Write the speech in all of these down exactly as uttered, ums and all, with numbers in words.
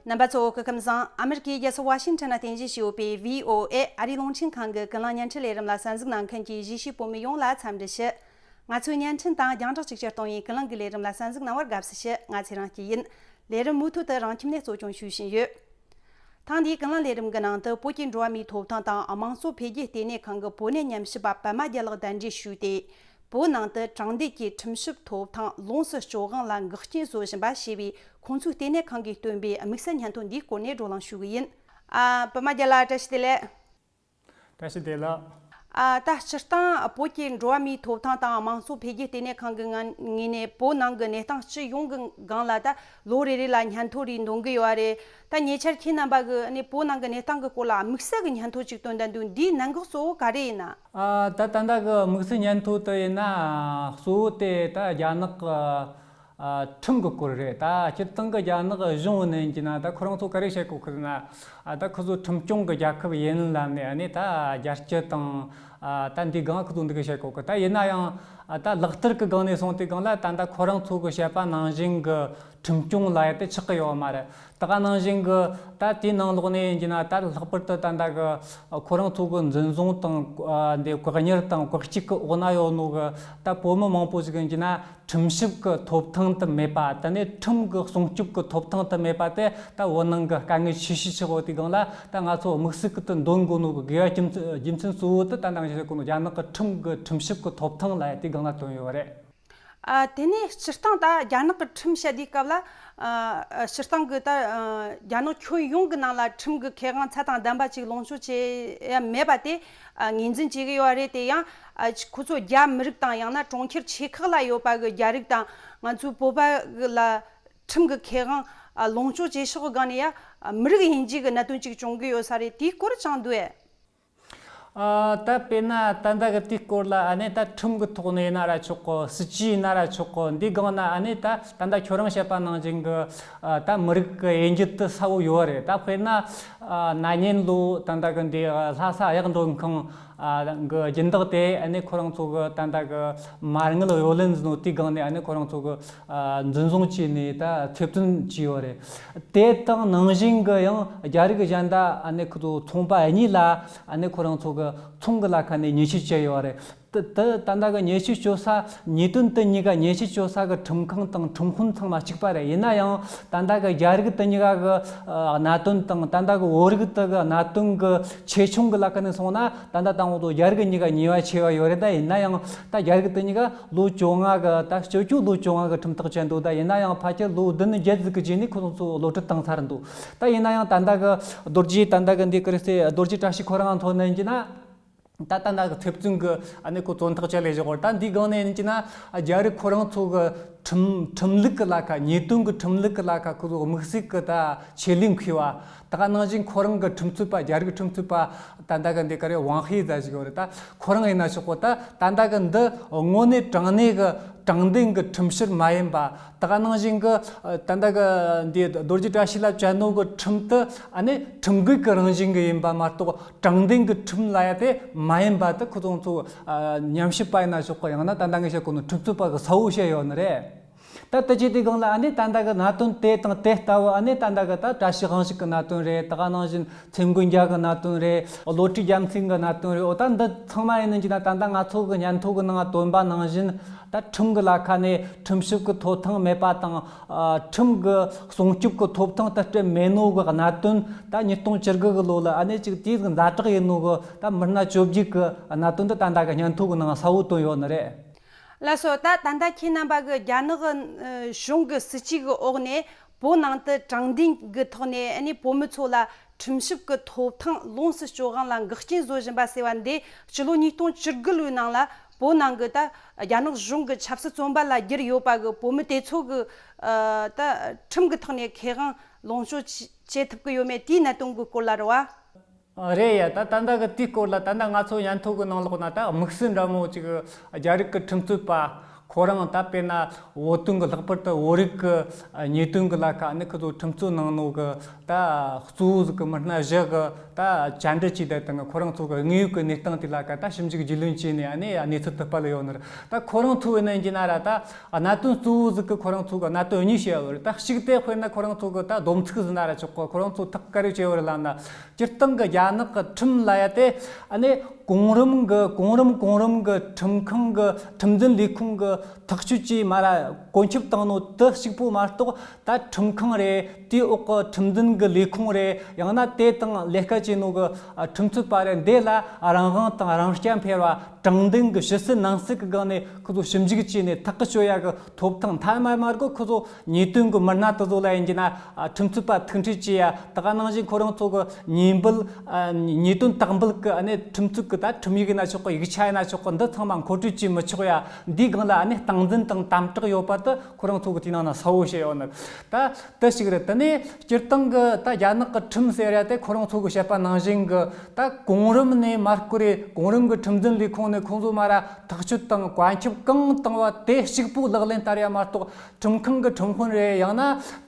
རྣམ་པ་ཚོ་སྐུ་ཁམས་བཟང་། ཨ་མེ་རི་ཁའི་རྒྱལ་ས་ཝ་ཤིང་ཊོན་ནང་རྟེན་གཞི་བྱས་ཡོད་པའི་བྷི་ཨོ་ཨེ་ཨ་རིའི་རླུང་འཕྲིན་ཁང་གི་ཀུན་གླེང་བརྙན་འཕྲིན་ལས་རིམ་ལ་གསན་གཟིགས་གནང་མཁན་གྱི་གཞིས་བྱེས་བོད་མི་ཡོངས་ལ་འཚམས་འདྲི་ཞུ། ང་ཚོའི་བརྙན་འཕྲིན་དང་རྒྱང་བསྒྲགས་གཅིག་གྱུར་གཏོང་བའི་ཀུན་གླེང་གི་ལས་རིམ་ལ་གསན་གཟིགས་གནང་བར་དགའ་བསུ་ཞུ། ང་ཚེ་རིང་སྐྱིད་ཡིན། ལས་རིམ་མུ་མཐུད་དུ་རང་ཁྱིམ་ནས་གཙོ་སྐྱོང་ཞུ་བཞིན་ཡོད། ཐེངས་འདིའི་ཀུན་གླེང་ལས་རིམ་གྱི་ནང་དུ་བོད་ཀྱི་འགྲོ་བ་མིའི་ཐོབ་ཐང་དང་དམངས་གཙོ་འཕེལ་རྒྱས་ལྟེ་གནས་ཁང་གི་བོད་གནས་ཉམས་ཞིབ་པ་པདྨ་རྒྱལ་ལགས་གདན་འདྲེན་ཞུས་ཏེ། བོད་ནང་དུ་དྲང་བདེན་གྱི་ཁྲིམས་ཞིབ་ཐོབ་ཐང་ལོངས་སུ་སྤྱོད་དབང་ལ་འགག་རྐྱེན་བཟོ་བཞིན་པ་ཞེས་པའི་ཁོང་ཚོའི་ལྟེ་གནས་ཁང་གིས་བཏོན་པའི་དམིགས་བསལ་སྙན་ཐོ་འདིའི་སྐོར་ནས་བགྲོ་གླེང་ཞུ་གི་ཡིན། ཨ། པདྨ་རྒྱལ་ལགས། བཀྲ་ཤིས་བདེ་ལེགས། བཀྲ་ཤིས་བདེ་ལེགས། ཨ། ད་སྤྱིར་བཏང་བོད་ཀྱི་འགྲོ་བ་མིའི་ཐོབ་ཐང་དང་དམངས་གཙོ་འཕེལ་རྒྱས་ལྟེ་གནས་ཁང་གི་ངོས་ངོས་ནས་བོད་ནང་གི་གནས་སྟངས་སྤྱི་ཡོངས་ཀྱི་སྒང་ལ་ད་ལོ་རེ་རེ་ལ་སྙན་ཐོ་རེ་འདོན་གི་ཡོད་རེད། ད་ཉེ་ཆར་ཁྱེད་རྣམ་པ་གི་ནས་བོད་ནང་གི་གནས་སྟངས་ཀྱི་སྐོར་ལ་དམིགས་བསལ་གྱི་སྙན་ཐོ་ཅིག་བཏོན་བསྡད་འདུག་འདིའི་གནད་འགག་གཙོ་བོ་ག་རེ་ཡིན་ན། ཨ། ད་ད་ལྟ་གི་དམིགས་བསལ་སྙན་ཐོ་དེ་ཡིན་ན་གཙོ་བོ་དེ་ད་རྒྱ་ནག་གི་ཨ། ཁྲིམས་ཀྱི་སྐོར་རེད། ད་སྤྱིར་བཏང་གི་རྒྱ་ནག་གཞུང་ནས་ཡིན་གྱི་ན་ད་ཁོ་རང་ཚོ་ག་རེ་བཤད་གོ་གི་ན། ཨ། ད་ཁོ་ཚོ་ཁྲིམས་སྐྱོང་གི་རྒྱལ་ཁབ་ཡིན་ལབ་ནས་ཨ་ནི་ད་རྒྱལ་སྤྱི་དང་། ཨ། ད་འདི་སྒང་ཁོ་ཚོ་འདི་ག་བཤད་གོ་གི། ད་ཡིན་ན་ཡང་། ཨ། ད་ལག་བསྟར་གི་སྒང་ནས་སོང་དུས་སྒང་ལ་ད་ད་ཁོ་རང་ཚོ་གི་བཤད་པ་ནང་བཞིན་གི་ཁྲིམས་སྐྱོང་ལབ་ཡ་དེ་ཆགས་གི་ཡོད་མ་རེད། ད་ག་ནང་བཞིན་གི་ད་དེའི་ནང་ལོགས་ནས་ཡིན་གྱི་ན་ད་ལྷག་པར་དུ་ད་ད་གི་ཁོ་རང་ཚོ་གི་འཛིན་བཟུང་དང་། ཨ། འདི་བཀག་ཉར་དང་བཀག་སྐྱིལ་གི་འོག་ན་ཡོད་ནོ་གི་ད་བོད་མི་མང་པོ་ཞིག་ཡིན་གྱི་ན། ཁྲིམས་ཞིབ་ཀྱི་ཐོབ་ཐང་དུ་མེད་པ། དེ་ནས་ཁྲིམས་ཀྱི་སྲུང་སྐྱོབ་ཀྱི་ཐོབ་ཐང་དུ་མེད་པ་དེ་ད་བོད་ནང་གི་དཀའ་ངལ་ཆེ་ཤོས་ཆགས་ཡོད་དེ་སྒང་ལ། ད་ང་ཚོ་དམིགས་བསལ་གྱི་དུ་འདོན་དགོས་ནོ་གི་དགོས་པ་རྒྱུ་མཚན་རྒྱུ་མཚན་གཙོ་བོ་དེ་ད་ནང་བཞིན་གོ་ནོ་རྒྱ་ནག་གི་ཁྲིམས་ཀྱི་ཁྲིམས་ཞིབ་ཀྱི་ཐོབ་ཐང་ལ་དེ་སྒང་ལ་བཏོན་ཡོད་རེད། ཨ། དེ་ནས་སྤྱིར་བཏང་ད་རྒྱ་ནག་གི་ཁྲིམས་བཤད་དུས་སྐབས་ལ། ཨ། སྤྱིར་བཏང་གི་ད། ཨ། རྒྱ་ནག་ཁྱོན་ཡོངས་ཀྱི་ནང་ལ་ཁྲིམས་ཀྱི་ཁེ་དབང་ཚད་དང་ལྡན་པ་ཅིག་ལོངས་སྤྱོད་བྱེད་ཡ་མེད་པ་དེ། ཨ། ངོས་འཛིན་བྱེད་ཀྱི་ཡོད་རེད། དེ་ཡང་། ཨ། ཁོ་ཚོ་རྒྱ་མི་རིགས་དང་ཡང་ན་གྲོང་ཁྱེར་ཆེ་ཁག་ལ་ཡོད་པ་གི་རྒྱ་རིགས་དང་ང་ཚོའི་བོད་པ་གི་ལ་ཁྲིམས་ཀྱི་ཁེ་དབང་། ཨ། ལོངས་སྤྱོད་བྱེད་ཕྱོགས་གི་སྒང་ནས་ཡ། ཨ། མི་རིགས་དབྱེ་འབྱེད་ཀྱི་གནད་དོན་ཅིག་བྱུང་གི་ཡོད་ས་རེད། དེའི་སྐོར་ཅང་འདུག་ཨེ། ཨ། ད་དཔེར་ན་ད་ལྟ་གི་དེའི་སྐོར་ལ་ཨ་ནི་ད་ཁྲིམས་ཀྱི་ཐོག་ནས་ཡིན་ན་ར་ཆོག་གི། སྲིད་ཇུས་ཡིན་ན་ར་ཆོག་གི། འདིའི་སྒང་ན་ཨ་ནི་ད་ད་ལྟ་ཁྱོད་རང་བཤད་པ་ནང་བཞིན་གི། ཨ། ད་མི་རིགས་ཀྱི་དབྱེ་འབྱེད་དེ་གསལ་བོ་ཡོད་རེད། ད་དཔེར་ན། ཨ། ན་ནིང་ལོ་ད་ལྟ་གི་འདི་ལྷ་ས་གཡག་མགྲོན་ཁང་། ཨ། གི་སྦྱིན་བདག་དེ་ཨ་ནི་ཁོ་རང་ཚོ་གི་ད་ལྟ་གི་མ་དངུལ་གཡོ་ལེན་ཟིན་ནོ་དེའི་སྒང་ནས་ཨ་ནི་ཁོ་རང་ཚོ་གི། ཨ། འཛིན་བཟུང་བྱས་ནས་ད་ཐེ་ཚོམ་བྱས་ཡོད་རེད། དེ་དང་ནང་བཞིན་གི་ཡང་རྒྱ་རིགས་གཞན་དག་ཨ་ནི་ཁོ་ཚོ་ཚོང་པ་གཉིས་ལ་ཨ་ནི་ཁོ་རང་ཚོ་གི་ཚོང་གི་ལ་ཁ་ནས་ཉེས་ཆད་བཅད་ཡོད་རེད། དེ་དེ་ད་ལྟ་གི་ཉེས་ཆད་གཅོད་ས་ཉེས་དོན་དེ་གཉིས་ཀ་ཉེས་ཆད་གཅོད་ས་གི་ཁྲིམས་ཁང་དང་ཁྲིམས་དཔོན་ཚང་མ་གཅིག་པ་རེད། ཡིན་ན་ཡང་ད་ལྟ་གི་རྒྱ་རིགས་དེ་གཉིས་ཀ་གི་ཨ། གནད་དོན་དང་ད་ལྟ་གི་བོད་རིགས་དེ་གི་གནད་དོན་གི་ཆེ་ཆུང་གི་ལ་ཁ་ནས་སོང་ན། ད་ལྟ་དང་པོ་དུ་རྒྱ་རིགས་གཉིས་ཀ་ཉེས་པ་ཆེ་བ་ཡོད་རེད། ད་ཡིན་ན་ཡང་ད་རྒྱ་རིགས་དེ་གཉིས་ཀ་ལོ་བཅོ་ལྔ་གི་ད་སྤྱི་སྤྱོད་ལོ་བཅོ་ལྔ་གི་ཁྲིམས་ཐག་བཅད་འདུག་ད་ཡིན་ན་ཡང་ཕལ་ཆེར་ལོ་བདུན་བརྒྱད་ཟིག་གི་རྗེས་ནས་ཁོ་ཚོ་གློད་གྲོལ་བཏང་ཚར་འདུག་ད་ཡིན་ན་ཡང་ད་ལྟ་གི་རྡོ་རྗེ་ད་ལྟ་གི་འདི་ཀི་རེད་སེ། རྡོ་རྗེ་བཀྲ་ཤིས་ཁོ་རང་ཐོག་ནས་ཡིན་གྱི་ན། ད་ད་ལྟ་གི་ཐེ་ཚོམ་གི་ཨ་ནི་ཁོ་བཙོན་ཐག་བཅད་ལས་བཞག་གོ། ད་འདི་སྒང་ནས་ཡིན་གྱི་ན་རྒྱ་རིགས་ཁོ་རང་ཚོ་གི་ཁྲིམས་ཁྲིམས་ལུགས་གི་ལ་ཁ། ཉེས་དོན་གི་ཁྲིམས་ལུགས་གི་ལ་ཁ་ཁོ་ཚོ་དམིགས་བསལ་གི་ད་ཆེད་ལས་མཁས་པ། ད་ག་ནང་བཞིན་ཁོ་རང་གི་ཁྲིམས་རྩོད་པ། རྒྱ་རིགས་ཁྲིམས་རྩོད་པ་ད་ལྟ་གི་འདི་ག་རེ་ཝང་ཧི་ཟེར་ཞིག་ཡོད་རེད། ད་ཁོ་རང་ཡིན་ན་ཆོག་གོ། ད་ད་ལྟ་གི་འདི་དངོས་གནས་དྲང་གནས་གི་དྲང་བདེན་གི་ཁྲིམས་བཤེར་མ་ཡིན་པ། ད་ག་ནང་བཞིན་གི་ད་ལྟ་གི་འདི་རྡོ་རྗེ་བཀྲ་ཤིས་ལ་བཅད་ནོ་གི་ཁྲིམས་དེ་ཨ་ནི་ཁྲིམས་འགལ་གི་རང་བཞིན་གི་ཡིན་པ་མ་གཏོགས། དྲང་བདེན་གྱི་ཁྲིམས་ལབ་ཡ་དེ་མ་ཡིན་པ་དེ་ཁོ་ཚོ་ཚོ། ཨ། ཉམས་ཞིབ་པ་ཡིན་ན་ཆོག་གི། ཡང་ན་ད་ལྟ་ངས་བཤད་གོ་ནོ་ཁྲིམས་རྩོད་པ་གི་གསལ་བོ་བཤད་ཡོད་ནི་རེད། ད་དེ་བྱས་དུས་སྒང་ལ་ཨ་ནི་ད་ལྟ་གི་གནད་དོན་དེ་དང་དེ་ལྟ་བུ། ཨ་ནི་ད་ལྟ་གི་ད་བཀྲ་ཤིས་དབང་ཕྱུག་གི་གནད་དོན་རེད། ད་ག་ནང་བཞིན་ཚེ་མགོན་རྒྱལ་གི་གནད་དོན་རེད། བློ་གྲོས་རྒྱལ་མཚན་གི་གནད་དོན་རེད། འོ། ད་འདི་ཚང་མ་ཡིན་ནི་ཅི་ན་ད་ལྟ་ང་ཚོ་གི་སྙན་ཐོ་གི་ནང་བཏོན་པ་ནང་བཞིན། ད་ཁྲིམས་གི་ལ་ཁ་ནས་ཁྲིམས་ཞིབ་གི་ཐོབ་ཐང་མེད་པ་དང་། ཨ། ཁྲིམས་གི་སྲུང་སྐྱོབ་གི་ཐོབ་ཐང་དེ་སྤྲད་མེད་ནོ་གི་གནད་དོན། ད་ཉིས་སྟོང་བཅུ་དགུ་གི་ལོ་ལ་ཨ་ནི་ཅིག་དེའི་ཛ་དྲག་ཡིན་ནོ་གི་ད་མི་སྣ་བཅོ་བརྒྱད་གི་གནད་དོན་དེ་ད་ལྟ་གི་སྙན་ཐོ་གི་ནང་གསལ་བོ་བཏོན་ཡོད་ནི་རེད། ལགས་སོ། ད་ད་ལྟ་ཁྱེད་རྣམ་པ་གི་རྒྱ་ནག་གི་གཞུང་གི་སྲིད་ཇུས་གི་འོག་ནས་བོད་ནང་དུ་དྲང་བདེན་གི་ཐོག་ནས་ཨ་ནི་བོད་མི་ཚོ་ལ་ཁྲིམས་ཞིབ་ཀྱི་ཐོབ་ཐང་ལོངས་སུ་སྤྱོད་དབང་ལ་འགག་རྐྱེན་བཟོ་བཞིན་པ་ཟེར་བ་འདི། སྤྱི་ལོ་ཉིས་སྟོང་བཅུ་དགུ་ལོའི་ནང་ལ་བོད་ནང་གི་ད་རྒྱ་ནག་གཞུང་གི་ཆབ་སྲིད་བཙོན་པ་ལ་གྱུར་ཡོད་པ་གི་བོད་མི་དེ་ཚོ་གི། ཨ། ད་ཁྲིམས་ཀྱི་ཐོག་ནས་ཁེ་དབང་ལོངས་སྤྱོད་བྱེད་ཐུབ་ཀྱི་ཡོད་མེད་དེའི་གནད་དོན་གི་སྐོར་ལ་རེད་བ། རེད་ཡ། ད་ད་ལྟ་གི་དེའི་སྐོར་ལ་ད་ལྟ་ང་ཚོ་སྙན་ཐོ་གི་ནང་ལོགས་ན་ད་དམིགས་བསལ་འདྲ་མོ་ཅིག་རྒྱ་རིགས་ཀྱི་ཁྲིམས་རྩོད་པ། ཁོ་རང་ད་དཔེར་ན་བོད་དོན་གྱི་ལྷག་པར་དུ་བོད་རིགས་ཀྱི་ཉེས་དོན་གྱི་ལ་ཁ་ནི་ཁོ་ཚོ་ཁྲིམས་རྩོད་གནང་ནོ་གི་ད་གཙོ་བོ་ཟིག་གི་མི་སྣ་བཞི་གི་ད་བཅར་འདྲི་བྱས་ད་དང་ཁོ་རང་ཚོ་གི་དངོས་ཡོད་ཀྱི་གནས་སྟངས་དེ་ལ་ཁ་ད་ཞིབ་འཇུག་རྒྱུས་ལོན་བྱས་ནས་ཨ་ནི་གནས་ཚུལ་དེ་སྤེལ་ཡོད་ནི་རེད། ད་ཁོ་རང་ཚོ་ཡིན་ན་ཡིན་གྱི་ན་ར་ད་གནད་དོན་གཙོ་བོ་ཟིག་གི་ཁོ་རང་ཚོ་གི་གནད་དོན་གཉིས་བཤད་ཡོད་རེད། ད་གཅིག་དེ་དཔེར་ན་ཁོ་རང་ཚོ་གི་ད་སྡོམ་ཚིག་ཟིན་ན་ར་ཆོག་གི། ཁོ་རང་ཚོ་ཐག་ག་རེ་བྱས་ཡོད་རེད་ལབ་ན། སྤྱིར་བཏང་གི་རྒྱ་ནག་གི་ཁྲིམས་ལ་ཡ་དེ་ཨ་ནི་གོང་རིམ་གི་གོང་རིམ་གོང་རིམ་གི་ཁྲིམས་ཁང་གི་ཁྲིམས་འཛིན་ལས་ཁུངས་གི་ཐག་གཅོད་ཀྱིས་མ་ར་བཀོད་ཁྱབ་བཏང་ནོ་དེ་གཅིག་པོ་མ་གཏོགས། ད་ཁྲིམས་ཁང་རེད། དེའི་འོག་གི་ཁྲིམས་འཛིན་གི་ལས་ཁུངས་རེད། ཡང་ན་དེ་དང་ལས་ཀ་བྱེད་ནོ་གི་ཨ་ཁྲིམས་རྩོད་པ་རེད། འདི་ལ་རང་དབང་དང་རང་རྐྱ་འཕེར་བ། དྲང་བདེན་གི་ཞུ་སྲོལ་ནང་གསེས་གི་སྒང་ནས་ཁོ་ཚོ་ཞིབ་འཇུག་བྱས་ནས་ཐག་གི་གཅོད་ཡ་གི་ཐོབ་ཐང་མཐའ་མ་མ་དགོས། ཁོ་ཚོ་ཉེས་དོན་གི་མི་སྣ་དེ་ཚོ་ལ་ཡིན་གྱི་ན་ཨ་ཁྲིམས་རྩོད་པ་ཐུག་འཕྲད་བྱེད་ཡ། ད་ག་ནང་བཞིན་ཁོ་རང་ཚོ་གི་ཉེས་འབུལ་ཨ་ཉེས་དོན་དག་འབུལ་གི་ཨ་ནི་ཁྲིམས་རྩོད་གི་ད་ཁྲིམས་ཡིག་ཡིན་ན་ཆོག་གི། ཡིག་ཆ་ཡིན་ན་ཆོག་གི། འདི་ཚང་མ་མཁོ་སྤྲོད་བྱེད་མི་ཆོག་ཡ། འདིའི་སྒང་ལ་ཨ་ནི་སྟངས་འཛིན་དང་དམ་དྲག་ཡོད་པ་དེ་ཁོ་རང་ཚོ་གི་དེའི་ནང་ན་གསལ་བོ་བཤད་ཡོད་ནི་ད་དེ་ཞིག་རེད། དེ་ནས་སྤྱིར་བཏང་གི་ད་རྒྱ་ནག་གི་ཁྲིམས་ཟེར་ཡ་དེ་ཁོ་རང་ཚོ་གི་བཤད་པ་ནང་བཞིན་གི་ད་གོང་རིམ་ནས་མར་སྐོར་རེ་གོང་རིམ་གི་ཁྲིམས་འཛིན་ལས་ཁུངས་ནས་ཁོང་ཚོ་མ་ར་ཐག་གཅོད་དང་བཀའ་ཁྱབ་གང་བཏང་བ་དེ་གཅིག་པུ་ལག་ལེན་བསྟར་ཡ་མ་གཏོགས། ཁྲིམས་ཁང་གི་ཁྲིམས་དཔོན་རེད། ཡང་ན་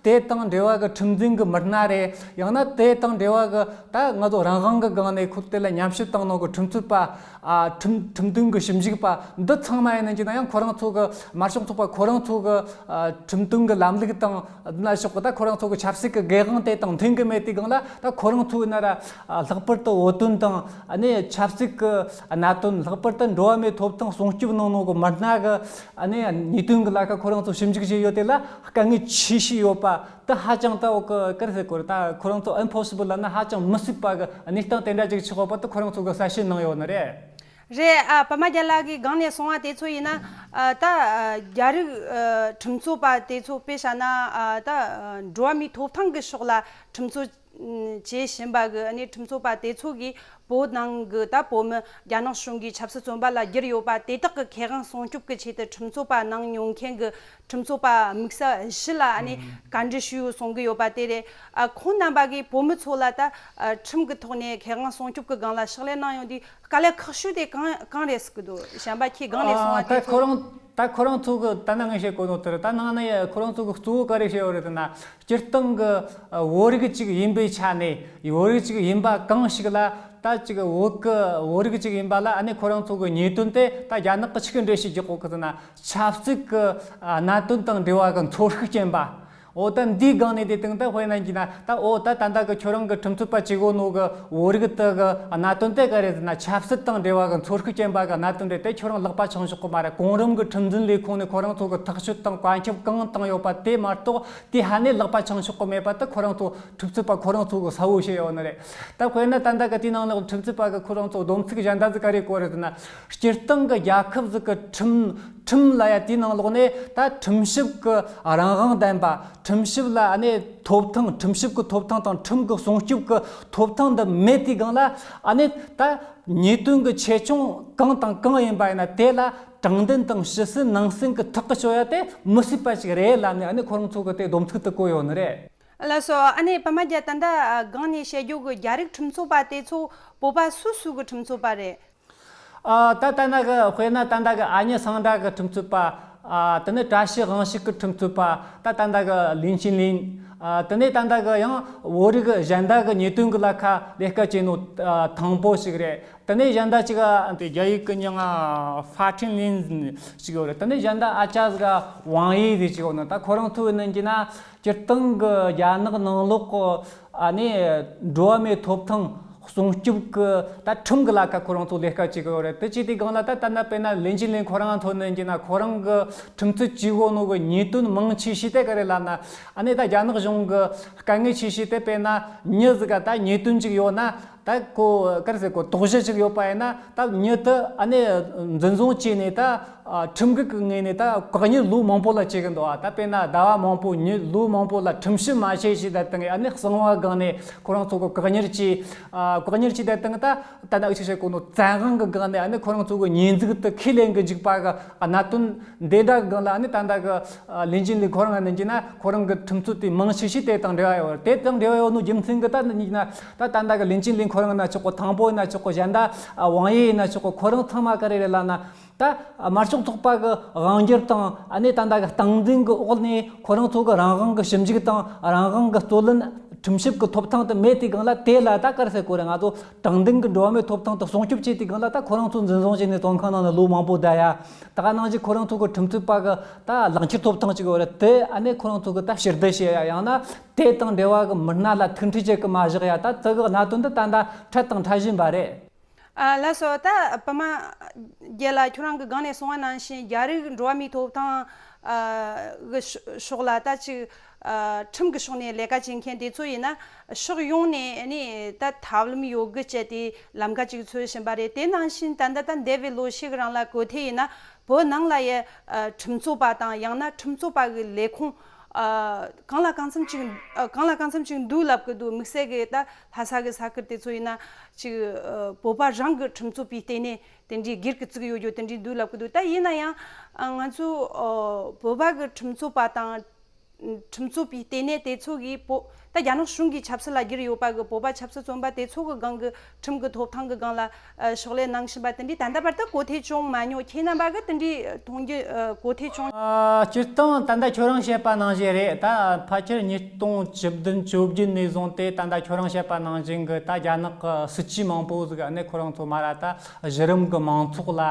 དེ་དང་འབྲེལ་བ་གི་ཁྲིམས་འཛིན་གི་མི་སྣ་རེད། ཡང་ན་དེ་དང་འབྲེལ་བ་གི་ད་ང་ཚོ་རང་དབང་གི་སྒང་ནས་ཁོ་དེ་ལ་ཉམས་ཞིབ་བཏང་ནོ་གི་ཁྲིམས་རྩོད་པ། ཨ་ཁྲིམས་ཁྲིམས་དོན་གི་ཞིབ་འཇུག་པ་འདི་ཚང་མ་ཡིན་ན་གྱི་ན་ཡང་ཁོ་རང་ཚོ་གི་དམར་ཤོག་ཚོགས་པ་ཁོ་རང་ཚོ་གི་ཨ་ཁྲིམས་དོན་གི་ལམ་ལུགས་དང་ན་ཕྱོགས་གི་ད་ཁོ་རང་ཚོ་གི་ཆབ་སྲིད་གི་འགན་དབང་དེ་དང་མཐུན་གི་མེད་དེ་སྒང་ལ། ད་ཁོ་རང་ཚོ་ཡིན་ན་ར་ཨ་ལྷག་པར་དུ་བོད་དོན་དང་ཨ་ནི་ཆབ་སྲིད་གི་གནད་དོན། ལྷག་པར་དུ་འགྲོ་བ་མིའི་ཐོབ་ཐང་སྲུང་སྐྱོབ་གནང་ནོ་གི་མི་སྣ་གི་ཨ་ནི་ཉེས་དོན་གི་ལ་ཁ་ཁོ་རང་ཚོ་ཞིབ་འཇུག་བྱས་ཡོད་དེ་ལ་དཀའ་ངལ་ཆེ་ཤོས་ཡོད་པ། ད་ཧ་ཅང་ད་འོ་ཀ་ཀར་ཟེར་གོ་རེད། ད་ཁོ་རང་ཚོ་ཨིམ་པོ་སི་བལ་ལབ་ན་ཧ་ཅང་མི་སྲིད་པ་གི་གནས་སྟངས་དེ་འདྲ་ཅིག་ཆགས་ཡོད་པ་ད་ཁོ་རང་ཚོ་གི་གསལ་བཤད་གནང་ཡོད་ནི་རེད། རེད། ཨ་པདྨ་རྒྱལ་ལགས་ཀྱིས་སྒང་ནས་གསུངས་པ་དེ་ཚོ་ཡིན་ན། ཨ་ད་ཨ་རྒྱ་རིགས་ཨ་ཁྲིམས་རྩོད་པ་དེ་ཚོ་དཔེ་བཞག་ན། ཨ་ད་ཨ་འགྲོ་བ་མིའི་ཐོབ་ཐང་གི་ཕྱོགས་ལ་ཁྲིམས་རྩོད་ཨ་བྱེད་བཞིན་པ་གི་ཨ་ནི་ཁྲིམས་རྩོད་པ་དེ་ཚོ་གིས་བོད་ནང་གི་ད་བོད་མི་རྒྱ་ནག་གཞུང་གིས་ཆབ་སྲིད་བཙོན་པ་ལ་བསྒྱུར་ཡོད་པ་དེ་དག་གི་ཁེ་དབང་སྲུང་སྐྱོབ་ཀྱི་ཆེད་དུ་ཁྲིམས་རྩོད་པ་གནང་མྱོང་མཁན་གྱི་ཁྲིམས་རྩོད་པ་དམིགས་བསལ་བཞི་ལ་ཨ་ནི་ཨང་བཀའ་འདྲི་ཞུས་གསུང་གི་ཡོད་པ་དེ་རེད། ཨ་ཁོང་རྣམ་པ་གིས་བོད་མི་ཚོ་ལ་ད་ཨ་ཁྲིམས་ཀྱི་ཐོག་ནས་ཁེ་དབང་སྲུང་སྐྱོབ་ཀྱི་སྒང་ལ་ཕྱག་ལས་གནང་ཡོང་དུས་དཀའ་ལས་ཁག་ཤོས་དེ་གང་གང་རེད་ཟེར་གི་འདུག་གཞན་པ་ཁྱེད་སྒང་ནས་གསུང་ཨ་བ་དེ་ད་ཚོ། ཁོ་རང་ད་ཁོ་རང་ཚོ་གི་ད་ནང་ངས་བཤད་གོ་ནོ་དེ་རེད། ད་ནང་ནས་ཁོ་རང་ཚོ་གི་གཙོ་བོ་ག་རེ་བཤད་ཡོད་རེད་ཟེར་ན། སྤྱིར་བཏང་གི་ཨ་བོད་རིགས་གཅིག་ཡིན་པའི་ཆ་ནས་བོད་རིགས་གཅིག་ཡིན་པ་གང་ཞིག་ལ་ད་ཅིག་བོད་ཀྱི་བོད་རིགས་གཅིག་ཡིན་པ་ལ་ཨ་ནི་ཁོ་རང་ཚོ་གི་ཉེས་དོན་དེ་ད་རྒྱ་ནག་གི་ཆི་གི་འགྲེལ་བཤད་རྒྱག་གོ་གི་ཟེར་ན། ཆབ་སྲིད་ཀྱི་ཨ་གནད་དོན་དང་འབྲེལ་བ་གི་འཚོ་ཤུགས་ཅན་པ། འོ་ད་འདིའི་སྒང་ནས་དེ་དང་ད་དཔེར་ན་གྱི་ན་ད་འོ་ད་ད་ལྟ་གི་ཁྱོད་རང་གི་ཁྲིམས་རྩོད་པ་བྱེད་གོ་ནོ་གི་བོད་རིགས་དེ་གི་གནད་དོན་དེ་ག་རེ་ཟེར་ན། ཆབ་སྲིད་དང་འབྲེལ་བ་གི་འཚོ་ཤུགས་ཅན་པ་གི་གནད་དོན་རེད། དེ་ཁྱོད་རང་ལག་པ་འཆང་ཆོག་གི་མ་རེད། གོང་རིམ་གི་ཁྲིམས་འཛིན་ལས་ཁུངས་ནས་ཁོ་རང་ཚོ་གི་ཐག་གཅོད་དང་བཀའ་ཁྱབ་གང་བཏང་ཡོད་པ་དེ་མ་གཏོགས་དེ་ཧ་ནས་ལག་པ་འཆང་ཆོག་གི་མེད་པ་དེ་ཁོ་རང་ཚོ་ཁྲིམས་རྩོད་པ་ཁོ་རང་ཚོ་གི་གསལ་བོ་བཤད་ཡོད་ནི་རེད། ད་དཔེར་ན་ད་ལྟ་གི་དེའི་ནང་ལོགས་ཁྲིམས་རྩོད་པ་གི་ཁོ་རང་ཚོ་སྡོམ་ཚིག་གཞན་དག་ཟིག་ག་རེ་བཀོད་རེད་ཟེར་ན། སྤྱིར་བཏང་གི་རྒྱལ་ཁབ་ཟིག་གི་ཁྲིམས་ཁྲིམས་ལ་ཡ་དེའི་ནང་ལོགས་ནས་ད་ཁྲིམས་ཞིབ་ཀྱི་རང་དབང་ལྡན་པ། ཁྲིམས་ཞིབ་ལ་ཨ་ནི་ཐོབ་ཐང་། ཁྲིམས་ཞིབ་ཀྱི་ཐོབ་ཐང་དང་ཁྲིམས་ཀྱི་སྲུང་སྐྱོབ་ཀྱི་ཐོབ་ཐང་འདི་མེད་དུས་སྒང་ལ་ཨ་ནི་ད་ཉེས་དོན་གྱི་ཆེ་ཆུང་གང་དང་གང་ཡིན་པ་ཡིན་ན་དེ་ལ་དྲང་བདེན་དང་ཞུ་སྲོལ་ནང་གསེས་ཀྱི་ཐག་གི་གཅོད་ཡ་དེ་མི་སྲིད་པ་ཞིག་རེད་ལབ་ནས་ཨ་ནི་ཁོ་རང་ཚོ་གི་དེ་སྡོམ་ཚིག་ཏུ་བཀོད་ཡོད་ནི་རེད། ལགས་སོ། ཨ་ནི་པདྨ་རྒྱལ་ད་ལྟ་སྒང་ནས་བཤད་རྒྱུ་གི་རྒྱ་རིགས་ཁྲིམས་རྩོད་པ་དེ་ཚོ་བོད་པ་སུ་སུ་གི་ཁྲིམས་རྩོད་པ་རེད། ཨ་ད་ད་ལྟ་གི་དཔེར་ན་ད་ལྟ་གི་ཨ་མྱེས་ཟིང་དྲག་གི་ཁྲིམས་རྩོད་པ། ཨ་དེ་ནས་བཀྲ་ཤིས་དབང་ཕྱུག་གི་ཁྲིམས་རྩོད་པ། ད་ད་ལྟ་གི་ལིན་ཅིན་ལིན། ཨ་དེ་ནས་ད་ལྟ་གི་ཡང་བོད་རིགས་གཞན་དག་གི་ཉེས་དོན་གི་ལ་ཁ་ལས་ཀ་བྱས་ནོ་ཨ་དང་པོ་ཞིག་རེད། དེ་ནས་གཞན་དག་ཅིག་ཨ་དེ་རྒྱ་ཡིག་གི་མྱིང་ང་ཧྥ་ཁྲིན་ལིན་ཞིག་ཡོད་རེད། དེ་ནས་གཞན་དག་ཨ་ཅག་ཟིག་ཝང་ཡི་ཟིག་ཅིག་ཡོད་ནོ། ད་ཁོ་རང་ཚོ་ཡིན་ན་གྱི་ན། སྤྱིར་བཏང་གི་རྒྱ་ནག་ནང་ལོགས་ཀྱི་ཨ་ནི་འགྲོ་བ་མིའི་ཐོབ་ཐང་སྲུང་སྐྱོབ་ཀྱི་ད་ཁྲིམས་ཀྱི་ལ་ཁ་ཁོ་རང་ཚོ་ལས་ཀ་བྱེད་ཀྱི་ཡོད་རེད། དེ་བྱས་དུས་སྒང་ལ་ད་ད་ནི་དཔེར་ན་ལིན་ཅིན་ལིན་ཁོ་རང་ཐོན་ནས་ཀྱི་ན་ཁོ་རང་གི་ཁྲིམས་རྩོད་བྱེད་དགོས་ནོ་གི་ཉེས་དོན་མང་ཆེ་ཤོས་དེ་ག་རེ་ལབ་ན། ཨ་ནི་ད་རྒྱ་ནག་གཞུང་གི་དཀའ་ངལ་ཆེ་ཤོས་དེ་དཔེར་ན་མྱི་ཟིག་ག་ད་ཉེས་དོན་ཅིག་ཡོད་ན། ད་ཁོ་ག་རེ་ཟེར་གོ་དོགས་གཞི་ཅིག་ཡོད་པ་ཡིན་ན་ད་མྱི་དེ་ཨ་ནི་འཛིན་བཟུང་བྱས་ནས་ད་ཨ་ཁྲིམས་འགལ་གྱི་ངོས་ནས་ད་བཀག་ཉར་ལོ་མང་པོ་ལ་བྱེད་གི་འདུག་ཨ་ད་དཔེར་ན་ཟླ་བ་མང་པོ་ཉི་ལོ་མང་པོ་ལ་ཁྲིམས་ཞིབ་མ་བྱས་ཞེས་ད་དང་ཨ་ནི་གསང་བ་སྒང་ནས་ཁོ་རང་ཚོ་གི་བཀག་ཉར་བྱས། ཨ་བཀག་ཉར་བྱས་ད་དང་ད་ད་ནག་ཅིག་བྱེད་གོ་ནོ་བཙན་དབང་གི་སྒང་ནས་ཨ་ནི་ཁོ་རང་ཚོ་གི་ཉེས་འཛུགས་དེ་ཁས་ལེན་གི་འཇུག་པ་གི་གནད་དོན་འདི་འདྲ་གི་སྒང་ལ་ཨ་ནི་ད་ད་གི་ལིན་ཅིན་ལིན་ཁོ་རང་ང་ནི་གྱི་ན་ཁོ་རང་གི་ཁྲིམས་རྩོད་དེ་མང་ཆེ་ཤོས་དེ་དང་འབྲེལ་བ་ཡོད་རེད། དེ་དང་འབྲེལ་བ་ཡོད་ནོ་རྒྱུ་མཚན་གི་ད་ནི་ན་ད་ད་ད་གི་ལིན་ཅིན་ལིན་ཁོ་ ཁོ་རང་ཡིན་ན་ཆོག་གི། ཐང་པོ་ཡིན་ན་ཆོག་གི། གཞན་དག་ཨ་དབང་ཡེ་ཡིན་ན་ཆོག་གི། ཁོ་རང་ཚང་མ་ག་རེ་རེད་ལབ་ན། ད་དམར་ཤོག་ཚོགས་པ་གི་དབང་སྒྱུར་དང་ཨ་ནི་ད་ལྟ་གི་སྟངས་འཛིན་གི་འོག་ནས་ཁོ་རང་ཚོ་གི་རང་དབང་གི་ཞིབ་འཇུག་དང་རང་དབང་གི་རྩོད་ལེན་ཁྲིམས་ཞིབ་གི་ཐོབ་ཐང་དེ་མེད་དུས་སྒང་ལ། དེ་ལ་ད་ག་རེ་ཟེར་དགོས་རེད། ང་ཚོ་དྲང་བདེན་གི་འགྲོ་བ་མིའི་ཐོབ་ཐང་དེ་སྲུང་སྐྱོབ་བྱེད་དུས་སྒང་ལ། ད་ཁོ་རང་ཚོ་འཛིན་བཟུང་བྱས་ནས་བཙོན་ཁང་ནང་ནས་ལོ་མང་པོ་བསྡད་ཡ། ད་ག་ནང་བཞིན་ཁོ་རང་ཚོ་གི་ཁྲིམས་རྩོད་པ་གི་ད་ལག་འཁྱེར་ཐོབ་ཐང་ཅིག་ཡོད་རེད། དེ་ཨ་ནི་ཁོ་རང་ཚོ་གི་ད་ཕྱིར་བསྡུ་བྱེད་ཡ། ཡང་ན་དེ་དང་འབྲེལ་བ་གི་མི་སྣ་ལ་ཐུག་འཕྲད་བྱེད་གི་མ་བཞག་ཡ། ད་དེ་གི་གནད་དོན་འདི་ད་ལྟ་འཕྲལ་དང་འཕྲལ་བཞིན་པ་རེད། ཨ་ལགས་སོ། ད་པདྨ་རྒྱལ་ལགས་ཁྱོད་རང་གི་སྒང་ནས་གསུངས་པ་ནང་བཞིན། རྒྱ་རིགས་འགྲོ་བ་མིའི་ཐོབ་ཐང་ཨ་གི་ཕྱོགས་ལ་ད་ཅིག་ཨ་ཁྲིམས་ཀྱི་ཕྱོགས་ནས་ལས་ཀ་བྱེད་མཁན་དེ་ཚོ་ཡིན་ན། ཕྱོགས་ཡོངས་ནས་ནི་ད་ཐབས་ལམ་ཡོད་དགུ་སྤྱད་དེ་ལམ་ཁ་ཅིག་འཚོལ་བཞིན་པ་རེད། དེ་ནང་བཞིན་ད་ལྟ་ད་འདས་པའི་ལོ་ཤས་ཀྱི་རིང་ལ་གོ་ཐོས་ཡིན་ན། བོད་ནང་ལ་ཡ་ཨ་ཁྲིམས་རྩོད་པ་དང་ཡང་ན་ཁྲིམས་རྩོད་པ་གི་ལས་ཁུངས་ཨ་གང་ལ་གང་འཚམ་ཅིག་ཨ་གང་ལ་གང་འཚམ་ཅིག་འདུག་ལབ་ཀྱི་འདུག། དམིགས་བསལ་གྱི་ད་ལྷ་ས་གི་ས་ཁུལ་དེ་ཚོ་ཡིན་ན་ཅིག་ཨ་བོད་པ་རང་གི་ཁྲིམས་རྩོད་པའི་ལྟེ་གནས་དེ་འདྲའི་སྒེར་གྱི་བཙུགས་ཡོད་རྒྱུ་དེ་འདྲའི་འདུག་ལབ་ཀྱི་འདུག། ད་ཡིན་ན་ཡང་ཨ་ང་ཚོ་ཨ་བོད་པ་གི་ཁྲིམས་རྩོད་པ་དང་ཁྲིམས་རྩོད་པའི་ལྟེ་གནས་དེ་ཚོ་གིས་བོད་ད་རྒྱ་ནག་གཞུང་གི་ཆབ་སྲིད་ལ་གྱུར་ཡོད་པ་གི་བོད་པ་ཆབ་སྲིད་བཙོན་པ་དེ་ཚོ་གི་སྒང་གི་ཁྲིམས་ཀྱི་ཐོབ་ཐང་གི་སྒང་ལ་ཨ་ཕྱག་ལས་གནང་བཞིན་པ་དེ་འདྲའི་ད་ལྟ་བར་དུ་གོ་ཐོས་བྱུང་མ་མྱོང་། ཁྱེད་རྣམ་པ་གི་དེ་འདྲའི་མཐོང་རྒྱུ་ཨ་གོ་ཐོས་བྱུང་། ཨ་སྤྱིར་བཏང་ད་ལྟ་ཁྱོད་རང་བཤད་པ་ནང་བཞིན་རེད། ད་ཕལ་ཆེར་ཉིས་སྟོང་བཅུ་བདུན་བཅོ་བརྒྱད་ནས་བཟུང་སྟེ་ད་ལྟ་ཁྱོད་རང་བཤད་པ་ནང་བཞིན་གི་ད་རྒྱ་ནག་གི་སྲིད་ཇུས་མང་པོ་ཟིག་ཨ་ནི་ཁོ་རང་ཚོ་མ་ར་ད་གཞི་རིམ་གི་མང་ཚོགས་ལ་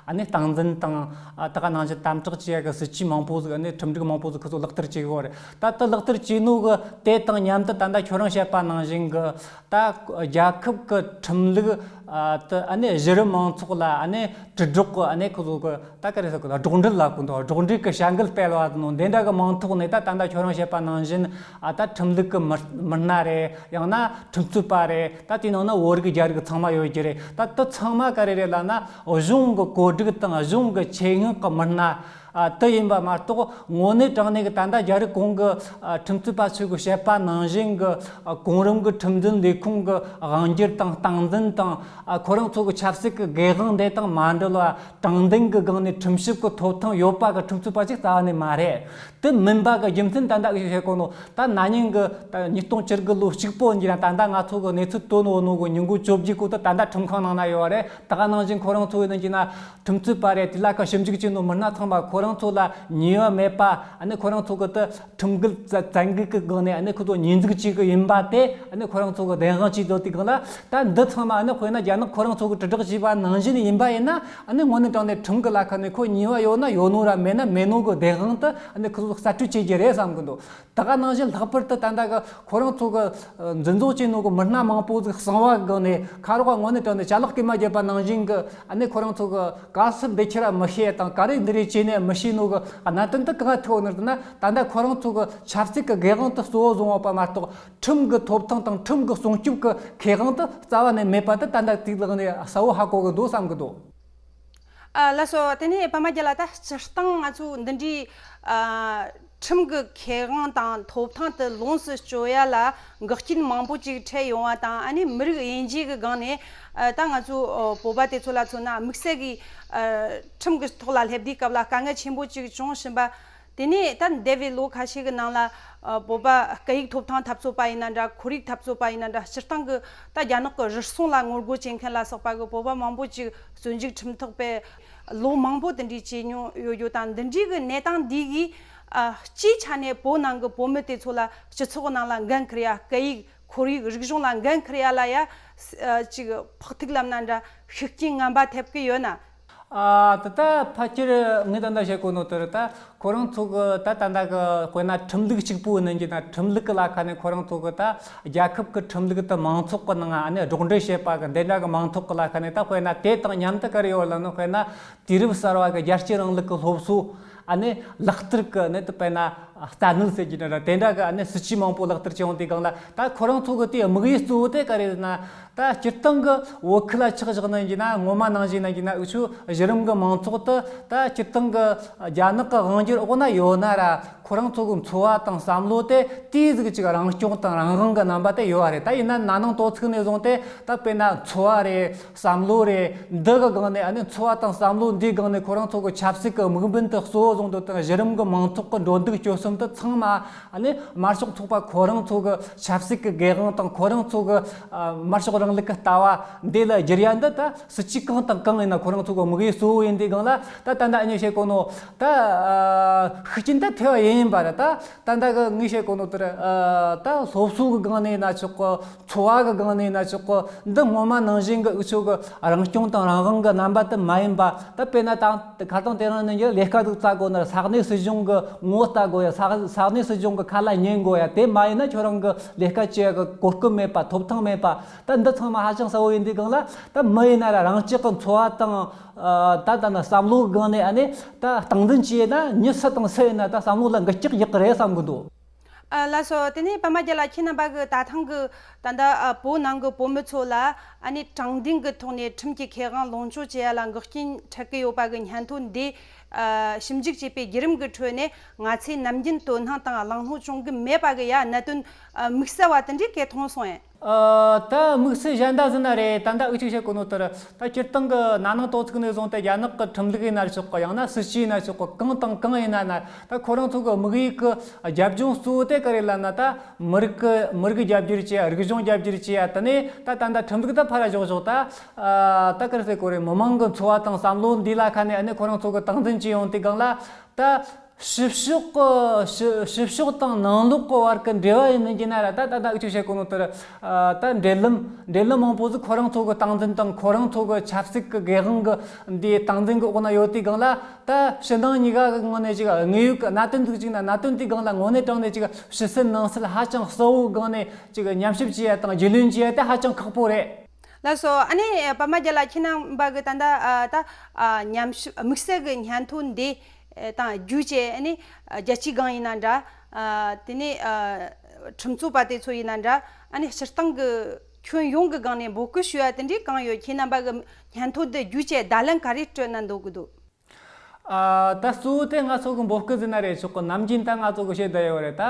ཨ་ནི་སྟངས་འཛིན་དང་། ཨ་ད་ག་ནང་བཞིན་དམ་དྲག་བྱེད་ཡ་གི་སྲིད་ཇུས་མང་པོ་ཟིག་ཨ་ནི་ཁྲིམས་སྒྲིག་མང་པོ་ཟིག་ཁོ་ཚོ་ལག་བསྟར་བྱེད་གི་ཡོད་རེད། ད་ད་ལག་བསྟར་བྱེད་ནོ་གི་དེ་དང་མཉམ་དུ་ད་ལྟ་ཁྱོད་རང་བཤད་པ་ནང་བཞིན་གི་ད་རྒྱལ་ཁབ་ཀྱི་ཁྲིམས་ལུགས་ཨ་དེ་ཨ་ནི་གཞི་རིམ་མང་ཚོགས་ལ་ཨ་ནི་དྲིལ་སྒྲོག་གི་ཨ་ནི་ཁོ་ཚོ་གི་ད་ག་རེ་ཟེར་གི། སྒྲོག་འགྲེལ་ལབ་གི་འདུག། སྒྲོག་འགྲེལ་གི་བྱ་འགུལ་སྤེལ་བ་དང་། དེ་འདྲ་གི་མིང་ཐོག་ནས་ད་ད་ལྟ་ཁྱོད་རང་བཤད་པ་ནང་བཞིན་ཨ་ད་ཁྲིམས་ལུགས་གི་མི་མི་སྣ་རེད། ཡང་ན་ཁྲིམས་རྩོད་པ་རེད། ད་དེའི་ནང་ན་བོད་རིགས་རྒྱ་རིགས་ཚང་མ་ཡོད་ཀྱི་རེད། ད་དེ་ཚང་མ་ག་རེ་རེད་ལབ་ན། གཞུང་གི་བཀོད་སྒྲིག་དང་གཞུང་གི་ཆེད་མངགས་གི་མི་སྣ་ཨ་དེ་ཡིན་པ་མ་གཏོགས། དངོས་གནས་དྲང་གནས་ཀྱི་ད་ལྟ་རྒྱ་རིགས་གོང་གི་ཨ་ཁྲིམས་རྩོད་པ་ཚོས་གི་བཤད་པ་ནང་བཞིན་གི་ཨ་གོང་རིམ་གི་ཁྲིམས་འཛིན་ལས་ཁུངས་གི་དབང་སྒྱུར་དང་སྟངས་འཛིན་དང་། ཨ་ཁོ་རང་ཚོ་གི་ཆབ་སྲིད་གི་སྒེར་དབང་དེ་དང་མ་འབྲེལ་བ། དྲང་བདེན་གི་སྒང་ནས་ཁྲིམས་ཞིབ་གི་ཐོབ་ཐང་ཡོད་པ་གི་ཁྲིམས་རྩོད་པ་ཅིག་རྩ་བ་ནས་མ་རེད། དེ་མིན་པ་གི་རྒྱུ་མཚན་ད་ལྟ་གི་བཤད་གོ་ནོ། ད་ན་ནིང་གི་ད་ཉིས་སྟོང་བཅུ་དགུ་ལོ་གཅིག་པོ་ཡིན་ན། ད་ལྟ་ང་ཚོ་གི་གནས་ཚུལ་ཐོན་ཡོད་ནོ་གི་ཉིན་གུང་བཅོ་བརྒྱད་གོ་དེ་ད་ལྟ་ཁྲིམས་ཁང་ནང་ན་ཡོད་རེད། ད་ག་ནང་བཞིན་ཁོ་རང་ཚོ་ཡིན་ན་ཁྲིམས་རྩོད་པ་རེད། དེ་ལ་ཁ་ཞིབ་འཇུག་བྱས་ནོ་མི་སྣ་ཚང་མ་ཁོ་རང་ཚོ་ལ་ཉེས་པ་མེད་པ། ཨ་ནི་ཁོ་རང་ཚོ་གི་དེ་ཁྲིམས་འགལ་བཙན་འགུག་གི་སྒང་ནས་ཨ་ནི་ཁོ་ཚོ་ཉེས་འཛུགས་བྱེད་གི་ཡིན་པ་དེ་ཨ་ནི་ཁོ་རང་ཚོ་གི་བདེན་དཔང་བྱེད་དོ་དེ་སྒང་ལ། ད་འདི་ཚང་མ་ཨ་ནི་དཔེར་ན་རྒྱ་ནག་ཁོ་རང་ཚོ་གི་དྲིལ་བསྒྲགས་བྱས་པ་ནང་བཞིན་ཡིན་པ་ཡིན་ན། ཨ་ནི་དངོས་གནས་དྲང་གནས་ཁྲིམས་གི་ལ་ཁ་ནས་ཁོ་ཉེས་པ་ཡོད་ན་ཡོད་ནོ་ར། མེད་ན་མེད་ནོ་གི་བདེན་དཔང་དེ་ཨ་ནི་ཁོ་ཚོ་གསར་གཏོད་བྱེད་རྒྱུ་རེད་བསམ་གི་འདུག། ད་ག་ནང་བཞིན་ལྷག་པར་དུ་ད་ལྟ་གི་ཁོ་རང་ཚོ་གི་འཛིན་བཟུང་བྱས་ནོ་གི་མི་སྣ་མང་པོ་ཟིག་གསང་བ་གི་སྒང་ནས་ཁ་རོག་ག་དངོས་གནས་དྲང་གནས་ཅ་ལག་སྐྱེལ་མ་བརྒྱབ་པ་ནང་བཞིན་གི་ཨ་ནི་ཁོ་རང་ཚོ་གི་ག་སར་འདི་ཁྱེར་ར་མི་ཤེས་དང་། ག་རེ་འདི་རེད་བྱས་ནས་མི་ཤེས་ནོ་གི་གནད་དོན་དེ་གང་ཐུག་ནི་ཟེར་ན། ད་ལྟ་ཁོ་རང་ཚོ་གི་ཆབ་སྲིད་གི་སྒེར་དབང་དེ་གཙོ་བོ་བཟུང་བ་པ་མ་གཏོགས། ཁྲིམས་གི་ཐོབ་ཐང་དང་ཁྲིམས་གི་སྲུང་སྐྱོབ་གི་ཁེ་དབང་དེ་རྩ་བ་ནས་མེད་པ་དེ་ད་ལྟ་དེའི་ལག་ནས་གསལ་བོ་ཧ་གོ་གི་འདུག་བསམ་གི་འདུག། ཨ་ལགས་སོ། དེ་ནས་པདྨ་རྒྱལ་ལགས། ད་སྤྱིར་བཏང་ང་ཚོ་འདི་འདྲའི་ཨ་ཁྲིམས་ཀྱི་ཁེ་དབང་དང་ཐོབ་ཐང་དེ་ལོངས་སུ་སྤྱོད་ཡ་ལ་འགག་རྐྱེན་མང་པོ་ཅིག་འཕྲད་ཡོང་བ་དང་། ཨ་ནི་མི་རིགས་དབྱེ་འབྱེད་ཀྱི་སྒང་ནས་ཨ་ད་ང་ཚོ་ཨ་བོད་པ་དེ་ཚོ་ལ་མཚོན་ན་དམིགས་བསལ་གྱི་ཨ་ཁྲིམས་ཀྱི་ཐོག་ལ་སླེབས་དུས་སྐབས་ལ་དཀའ་ངལ་ཆེན་པོ་ཅིག་བྱུང་བཞིན་པ། དེ་ནས་ད་འདས་པའི་ལོ་ཁ་ཤས་ཀྱི་ནང་ལ་ཨ་བོད་པ་སྐད་ཡིག་ཐོབ་ཐང་འཐབ་རྩོད་པ་ཡིན་ན་འདྲ། ཁོར་ཡུག་འཐབ་རྩོད་པ་ཡིན་ན་འདྲ། སྤྱིར་བཏང་གི་ད་རྒྱ་ནག་གི་རུལ་སུངས་ལ་ངོ་རྒོལ་བྱེད་མཁན་ལ་སོགས་པ་གི་བོད་པ་མང་པོ་ཅིག་བཙོན་འཇུག་ཁྲིམས་ཐག་པས་ལོ་མང་པོ་དེ་འདྲའི་བྱས་མྱོང་ཡོད་རྒྱུ་དང་། འདི་འདྲའི་གི་གནས་སྟངས་འདི་གིས་ཨ་སྤྱིའི་ཆ་ནས་བོད་ནང་གི་བོད་མི་དེ་ཚོ་ལ་སྤྱི་ཚོགས་ནང་ལ་འགན་འཁུར་ཡ། སྐད་ཡིག་ཁོར་ཡུག་རིག་གཞུང་ལ་འགན་འཁུར་ཡ་ལ་ཡ་ཨ་ཅིག་ཕོག་ཐུག་ལབ་ན་འདྲ། ཤུགས་རྐྱེན་ངན་པ་ཐེབས་ཀྱི་ཡོད་ན། ཨ་ད་ལྟ་ཕལ་ཆེར་ངས་ད་ལྟ་བཤད་གོ་ནོ་དེར། ད་ཁོ་རང་ཚོ་གི་ད་ད་ལྟ་གི་དཔེར་ན་ཁྲིམས་ལུགས་གཅིག་པུ་ཡིན་གྱི་ན། ཁྲིམས་ལུགས་གི་ལ་ཁ་ནས་ཁོ་རང་ཚོ་གི་ད་རྒྱལ་ཁབ་གི་ཁྲིམས་ལུགས་དེ་མང་ཚོགས་གི་ནང་ཨ་ནི་སྒྲོག་འགྲེལ་བྱེད་པ་གི་འདི་འདྲ་གི་མང་ཚོགས་གི་ལ་ཁ་ནས། ད་དཔེར་ན་དེ་དང་མཉམ་དུ་ག་རེ་ཡོད་ལབ་ན། དཔེར་ན་དུས་རབས་གསར་བ་གི་རྒྱལ་གཅེས་རིང་ལུགས་གི་སློབ་གསོ་ཨ་ནི་ལག་བསྟར་གི་ནི་དེ་དཔེར་ན་རྩ་གནོན་ཟེར་གྱི་འདྲ་འདྲ། དེ་འདྲ་གི་ཨ་ནི་སྲིད་ཇུས་མང་པོ་ལག་བསྟར་བྱས་ཡོང་དུས་སྒང་ལ། ད་ཁོ་རང་ཚོ་གི་དེའི་དམིགས་ཡུལ་གཙོ་བོ་དེ་ག་རེ་ཟེར་ན། ད་སྤྱིར་བཏང་གི་བོད་ཁུལ་ལ་ཆ་བཞག་ན་ཡིན་གྱི་ན། སྔོན་མ་ནང་བཞིན་ཡིན་གྱི་ན། འུ་ཆོ་གཞི་རིམ་གི་མང་ཚོགས་དེ་ད་སྤྱིར་བཏང་གི་རྒྱ་ནག་གི་དབང་སྒྱུར་འོག་ན་ཡོད་ན་ར། ཁོ་རང་ཚོ་གི་འཚོ་བ་དང་བསམ་བློ་དེ་ཏོག་ཙམ་ཅིག་རང་སྐྱོང་དང་རང་དབང་གི་རྣམ་པ་དེ་ཡོད་པ་རེད། ད་ཡིན་ན་ན་ནིང་དོ་ཚིགས་ནས་བཟུང་སྟེ། ད་དཔེར་ན་འཚོ་བ་རེད། བསམ་བློ་རེད། འདི་གི་སྒང་ནས་ཨ་ནི་འཚོ་བ་དང་བསམ་བློ་འདིའི་སྒང་ནས་ཁོ་རང་ཚོ་གི་ཆབ་སྲིད་ཀྱི་དམིགས་འབེན་དེ་གཙོ་བོ་བཟུང་དུ་དང་། གཞི་རིམ་གྱི་མང་ཚོགས་ཀྱི་འགྲོ་འདུག་སྤྱོད་གསུམ། འདི་ཚང་མ་ཨ་ནི་དམར་ཤོག་ཚོགས་པ་ཁོ་རང་ཚོ་གི་ཆབ་སྲིད་ཀྱི་སྒེར་དབང་དང་ཁོ་རང་ཚོ་གི་ཨ་དམར་ཤོག་རིང་ལུགས་ཀྱི་ལྟ་བ་འདི་ལ་བསྒྱུར་ཡ་འདི་ད་སྲིད་ཇུས་གང་དང་གང་ཡིན་ན་ཁོ་རང་ཚོ་གི་དམིགས་ཡུལ་གཙོ་བོ་ཡིན་དུས་སྒང་ལ། ད་ད་ལྟ་ཨ་ནི་བཤད་གོ་ནོ་ད་ཨ་ཤུགས་རྐྱེན་ད་ཐེབས་པ་ཡིན་ཡིན་པ་རེད། ད་ད་ལྟ་གི་ངས་བཤད་གོ་ནོ་དེར་ཨ་ད་སློབ་གསོ་གི་སྒང་ནས་ཡིན་ན་ཆོག་གི། འཚོ་བ་གི་སྒང་ནས་ཡིན་ན་ཆོག་གི། འདི་སྔོན་མ་ནང་བཞིན་གི་འུ་ཆོ་གི་རང་སྐྱོང་དང་རང་དབང་གི་རྣམ་པ་དེ་མ་ཡིན་པ། ད་དཔེར་ན་ད་ཁ་སང་དེ་རིང་ནས་ཀྱི་ལས་ཀ་ཟིག་བཙལ་དགོས་ན་ས་གནས་སྲིད་གཞུང་གི་ངོ་ལྟ་དགོས་ཡ། ས་ས་གནས་སྲིད་གཞུང་གི་ཁ་ལ་ཉན་དགོས་ཡ། དེ་མ་ཡིན་ན་ཁྱོད་རང་གི་ལས་ཀ་བྱེད་ཡ་གི་གོ་སྐབས་མེད་པ། ཐོབ་ཐང་མེད་པ། ད་འདི་ཚང་མ་ཧ་ཅང་གསལ་བོ་ཡིན་དུས་སྒང་ལ། ད་མི་ཡིན་ན་ར་རང་ཅག་གི་འཚོ་བ་དང་ཨ་ད་ད་ན་བསམ་བློ་གི་སྒང་ནས་ཨ་ནི་ད་སྟངས་འཛིན་བྱས་ན་མྱི་སུ་དང་སུ་ཡིན་ན་ད་བསམ་བློ་ལ་འགུལ་སྐྱོད་ཡག་གི་རེད་བསམ་གི་འདུག། ཨ་ལགས་སོ། དེ་ནས་པདྨ་རྒྱལ་ལགས་ཁྱེད་རྣམ་པ་གི་ད་ཐེངས་གི་ད་ལྟ་ཨ་བོད་ནང་གི་བོད་མི་ཚོ་ལ་ཨ་ནི་དྲང་བདེན་གི་ཐོག་ནས་ཁྲིམས་ཀྱི་ཁེ་དབང་ལོངས་སྤྱོད་བྱེད་ཡ་ལ་འགོག་རྐྱེན་འཕྲད་གི་ཡོད་པ་གི་སྙན་ཐོ་འདི་ཨ་ཞིབ་འཇུག་བྱས་པའི་བརྒྱུད་རིམ་གི་ཁྲོད་ནས་ང་ཚོས་ནམ་རྒྱུན་དོ་སྣང་དང་གླེང་སློང་བྱུང་གི་མེད་པ་གི་ཡ་གནད་དོན་ཨ་དམིགས་བསལ་བ་དེ་འདྲའི་གས་མཐོང་སོང་ཡ། ཨ་ད་དམིགས་བསལ་གཞན་དག་ཟེར་ན་རེད། ད་ལྟ་འུ་ཅག་བཤད་གོ་ནོ་ལྟར་ད་སྤྱིར་བཏང་གི་ན་ནིང་དོ་ཚིགས་ནས་བཟུང་སྟེ་རྒྱ་ནག་གི་ཁྲིམས་ལུགས་ཡིན་ན་ཆོག་གི། ཡང་ན་སྲིད་ཇུས་ཡིན་ན་ཆོག་གི། གང་དང་གང་ཡིན་ན་ན་ད་ཁོ་རང་ཚོ་གི་དམིགས་ཡུལ་གི་རྒྱབ་ལྗོངས་གཙོ་བོ་དེ་ག་རེ་ལབ་ན། ད་མི་རིགས་གི་མི་རིགས་རྒྱ་བསྒྱུར་བྱེད་ཡ། རིག་གཞུང་རྒྱ་བསྒྱུར་བྱེད་ཡ། དེ་ནས་ད་ད་ད་ཁྲིམས་ལུགས་ད་ཕར་ར་བཞག་བཞག། ད་ཨ་ད་ག་རེ་ཟེར་དགོས་རེད། མི་མང་གི་འཚོ་བ་དང་བསམ་བློ་འདི་ལ་ཁ་ནས་ཨ་ནི་ཁོ་རང་ཚོ་གི་སྟངས་འཛིན་བྱེད་ཡོང་དུས་སྒང་ལ། ད་ཕྱི་ཕྱོགས་ཀྱི་ཕྱི་ཕྱི་ཕྱོགས་དང་ནང་ལོགས་ཀྱི་བར་གྱི་འབྲེལ་བ་ཡིན་ནི་ཡིན་ན་ར། ད་ད་ད་འུ་ཅག་བཤད་གོ་ནོ་ལྟར་ཨ་ད་འབྲེལ་ལམ་འབྲེལ་ལམ་མང་པོ་ཟིག་ཁོ་རང་ཚོ་གི་སྟངས་འཛིན་དང་ཁོ་རང་ཚོ་གི་ཆབ་སྲིད་ཀྱི་སྒེར་དབང་གི་འདི་སྟངས་འཛིན་གྱི་འོག་ན་ཡོད་དུས་སྒང་ལ། ད་ཕྱི་ནང་གཉིས་ཀ་གི་ངོས་ནས་ཅིག་དངོས་ཡོད་ཀྱི་གནད་དོན་ཟིག་ཅིག་ན་གནད་དོན་དེའི་སྒང་ལ་དངོས་གནས་དྲང་གནས་ཅིག་ཕྱི་གསལ་ནང་གསལ་ཧ་ཅང་གསལ་བོའི་སྒང་ནས་ཅིག་ཉམས་ཞིབ་བྱེད་ཡ་དང་རྒྱུས་ལོན་བྱེད་ཡ་དེ་ཧ་ཅང་ཁག་པོ་རེད། ལགས་སོ། ཨ་ནི་པདྨ་རྒྱལ་ལགས་ཁྱེད་རྣམ་པ་གི་ད་ལྟ་ཨ་ད་ཨ་ཉམས་ཞིབ་དམིགས་བསལ་གི་སྙན་ཐོ་འདི་ཨ་དང་བརྒྱུད་བྱས། ཨ་ནི་ཨ་རྒྱལ་སྤྱིའི་སྒང་ཡིན་ན་འདྲ། ཨ་དེ་ནས་ཨ་ཁྲིམས་རྩོད་པ་དེ་ཚོ་ཡིན་ན་འདྲ། ཨ་ནི་སྤྱིར་བཏང་གི་ཁྱོན་ཡོངས་ཀྱི་སྒང་ནས་འབོད་སྐུལ་ཞུ་ཡ་དེ་འདྲའི་གང་ཡོད། ཁྱེད་རྣམ་པ་གི་སྙན་ཐོ་འདི་བརྒྱུད་བྱས་བརྡ་ལན་ག་རེ་སྤྲོད་ན་འདོད་གི་འདུག། ཨ་ད་གཙོ་བོ་དེ་ང་ཚོ་གི་འབོད་སྐུལ་ཟེར་ན་རེད་ཆོག་གི། ནམ་རྒྱུན་ད་ང་ཚོ་གི་བཤད་བསྡད་ཡོད་རེད། ད་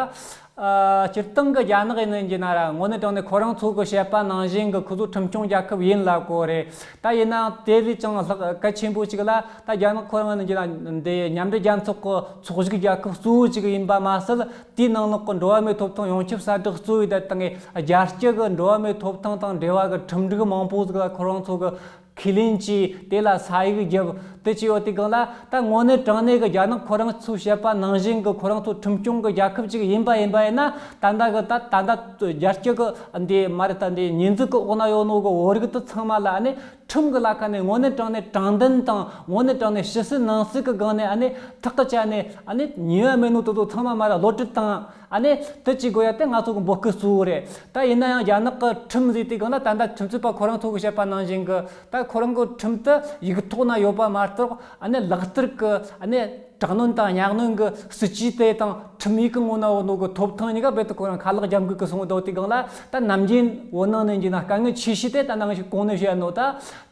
ཨ་སྤྱིར་བཏང་གི་རྒྱ་ནག་ཡིན་ནི་ཡིན་ན་ར། དངོས་གནས་དྲང་གནས་ཁོ་རང་ཚོ་གི་བཤད་པ་ནང་བཞིན་གི་ཁོ་ཚོ་ཁྲིམས་སྐྱོང་རྒྱལ་ཁབ་ཡིན་ལབ་གོ་རེད། ད་ཡིན་ནའང་དེ་ལས་ཀྱང་ལྷག་གལ་ཆེན་པོ་ཅིག་ལ། ད་རྒྱ་ནག་ཁོ་རང་ཡིན་ནི་ཡིན་ན་འདི་མཉམ་འབྲེལ་རྒྱལ་ཚོགས་གི་ཚོགས་ཞུགས་རྒྱལ་ཁབ་གཙོ་བོ་ཅིག་ཡིན་པ་མ་ཟད། དེའི་ནང་ལོགས་ཀྱི་འགྲོ་བ་མིའི་ཐོབ་ཐང་ཡོངས་ཁྱབ་གསལ་བསྒྲགས་གཙོ་བོའི་ད་ལྟ་ངས་རྒྱལ་སྤྱི་གི་འགྲོ་བ་མིའི་ཐོབ་ཐང་དང་འབྲེལ་བ་གི་ཁྲིམས་སྒྲིག་མང་པོ་ཟིག་ལ་ཁོ་རང་ཚོ་གི་ཁས་ལེན་གྱིས། དེ་ལ་ས་ཡིག་བརྒྱབ། དེ་བྱས་ཡོད་དུས་སྒང་ལ། ད་དངོས་གནས་དྲང་གནས་ཀྱི་རྒྱ་ནག་ཁོ་རང་ཚོས་བཤད་པ་ནང་བཞིན་གྱི་ཁོ་རང་ཚོ་ཁྲིམས་སྐྱོང་གི་རྒྱལ་ཁབ་ཅིག་ཡིན་པ་ཡིན་པ་ཡིན་ན། ད་ལྟ་གི་ད་ད་ལྟ་རྒྱལ་སྤྱི་གི་འདི་མ་རེད། ད་འདི་ཉེས་འཛུགས་ཀྱི་འོག་ན་ཡོད་ནོ་གི་བོད་རིགས་དེ་ཚང་མ་ལ་ཨ་ནི་ཁྲིམས་ཀྱི་ལ་ཁ་ནས་དངོས་གནས་དྲང་གནས་དྲང་བདེན་དང་། དངོས་གནས་དྲང་གནས་ཕྱི་གསལ་ནང་གསལ་གྱི་སྒང་ནས་ཨ་ནི་ཐག་གིས་བཅད་ནས། ཨ་ནི་ཉེས་པ་མེད་ནོ་དེ་ཚོ་ཚང་མ་མར་ར་གློད་གྲོལ་བཏང་། ཨ་ནི་དེ་བྱེད་དགོས་ཡ་དེ་ང་ཚོ་གི་འབོད་སྐུལ་གཙོ་བོ་རེད། ད་ཡིན་ན་ཡང་རྒྱ་ནག་གི་ཁྲིམས་ཟེར་དུས་སྒང་ལ། ད་ལྟ་ཁྲིམས་རྩོད་པ་ཁོ་རང་ཚོ་གི་བཤད་པ་ནང་བཞིན་གི་ད་ཁོ་རང་གི་ཁྲིམས་དེ་ཡིག་ཐོག་ན་ཡོད་པ་མ་གཏོགས། ཨ་ནི་ལག་བསྟར་གི་ཨ་ནི་དྲག་གནོན་དང་གཉའ་གནོན་གི་སྲིད་ཇུས་དེ་དང་ཁྲིམས་ཡིག་གི་ངོ་ན་ཡོད་ནོ་གི་ཐོབ་ཐང་གཉིས་ཀ་རྦད་དེ་ཁོ་རང་ཁ་ལག་རྒྱབ་འགལ་གི་སོང་བསྡད་དུས་སྒང་ལ། ད་ནམ་རྒྱུན་བོད་ནང་ནས་ཡིན་ན་དཀའ་ངལ་ཆེ་ཤོས་དེ། ད་ནང་བཞིན་གོང་ནས་བཤད་ནོ་ད་